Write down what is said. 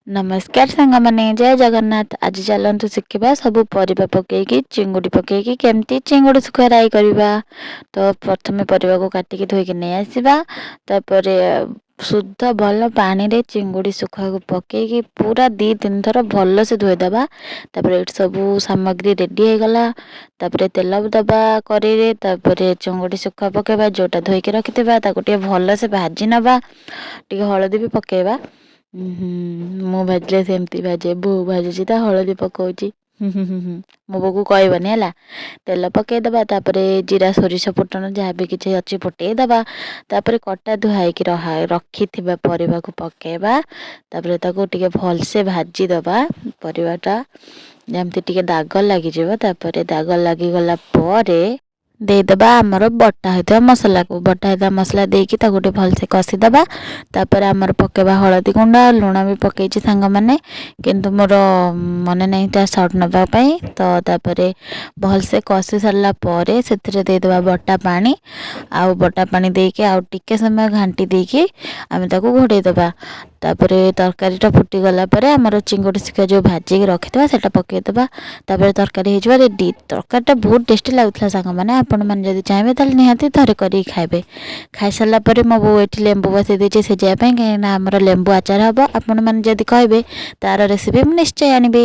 ନମସ୍କାର ସାଙ୍ଗମାନେ, ଜୟ ଜଗନ୍ନାଥ। ଆଜି ଚାଲନ୍ତୁ ଶିଖିବା ସବୁ ପରିବା ପକେଇକି, ଚିଙ୍ଗୁଡ଼ି ପକେଇକି କେମିତି ଚିଙ୍ଗୁଡ଼ି ଶୁଖୁଆ ରାଇ କରିବା। ତ ପ୍ରଥମେ ପରିବାକୁ କାଟିକି ଧୋଇକି ନେଇ ଆସିବା। ତାପରେ ଶୁଦ୍ଧ ଭଲ ପାଣିରେ ଚିଙ୍ଗୁଡ଼ି ଶୁଖୁଆକୁ ପକେଇକି ପୁରା 2-3 ଥର ଭଲସେ ଧୋଇଦେବା। ତାପରେ ଏଇଠି ସବୁ ସାମଗ୍ରୀ ରେଡ଼ି ହେଇଗଲା। ତାପରେ ତେଲ ଦେବା କରେଇରେ, ତାପରେ ଚିଙ୍ଗୁଡ଼ି ଶୁଖୁଆ ପକେଇବା, ଯେଉଁଟା ଧୋଇକି ରଖିଥିବା। ତାକୁ ଟିକେ ଭଲସେ ଭାଜି ନେବା, ଟିକେ ହଳଦୀ ବି ପକେଇବା। ମୁଁ ଭାଜିଲେ ସେମିତି ଭାଜେ, ବୋଉ ଭାଜୁଛି ତ ହଳଦୀ ପକାଉଛି। ମୋ ବୋଉକୁ କହିବନି ହେଲା। ତେଲ ପକାଇଦେବା, ତାପରେ ଜିରା, ସୋରିଷ ଫୁଟଣ ଯାହା ବି କିଛି ଅଛି ଫୁଟେଇଦେବା। ତାପରେ କଟା ଧୁଆ ହେଇକି ରଖିଥିବା ପରିବାକୁ ପକାଇବା। ତାପରେ ତାକୁ ଟିକେ ଭଲସେ ଭାଜିଦେବା ପରିବାଟା, ଯେମିତି ଟିକେ ଦାଗ ଲାଗିଯିବ। ତାପରେ ଦାଗ ଲାଗିଗଲା ପରେ ଦେଇଦେବା ଆମର ବଟା ହୋଇଥିବା ମସଲାକୁ। ବଟା ହୋଇଥିବା ମସଲା ଦେଇକି ତାକୁ ଟିକେ ଭଲସେ କଷିଦେବା। ତାପରେ ଆମର ପକାଇବା ହଳଦୀ ଗୁଣ୍ଡ, ଲୁଣ ବି ପକାଇଛି ସାଙ୍ଗମାନେ, କିନ୍ତୁ ମୋର ମନେ ନାହିଁ ତା ସର୍ଟ ନେବା ପାଇଁ। ତ ତାପରେ ଭଲସେ କଷି ସାରିଲା ପରେ ସେଥିରେ ଦେଇଦେବା ବଟା ପାଣି। ଆଉ ବଟା ପାଣି ଦେଇକି ଆଉ ଟିକେ ସମୟ ଘାଣ୍ଟି ଦେଇକି ଆମେ ତାକୁ ଘୋଡ଼େଇ ଦେବା। ତାପରେ ତରକାରୀଟା ଫୁଟିଗଲା ପରେ ଆମର ଚିଙ୍ଗୁଡ଼ି ଶୁଖୁଆ ଯେଉଁ ଭାଜିକି ରଖିଥିବା, ସେଇଟା ପକାଇଦେବା। ତାପରେ ତରକାରୀ ହେଇଯିବ ରେଡ଼ି। ତରକାରୀଟା ବହୁତ ଟେଷ୍ଟି ଲାଗୁଥିଲା ସାଙ୍ଗମାନେ। ଆପଣମାନେ ଯଦି ଚାହିଁବେ, ତାହେଲେ ନିହାତି ଥରେ କରିକି ଖାଇବେ। ଖାଇସାରିଲା ପରେ ମୋ ବୋଉ ଏଠି ଲେମ୍ବୁ ବସେଇ ଦେଇଛି ସିଝାଇବା ପାଇଁ, କାହିଁକିନା ଆମର ଲେମ୍ବୁ ଆଚାର ହେବ। ଆପଣମାନେ ଯଦି କହିବେ, ତା'ର ରେସିପି ମୁଁ ନିଶ୍ଚୟ ଆଣିବି।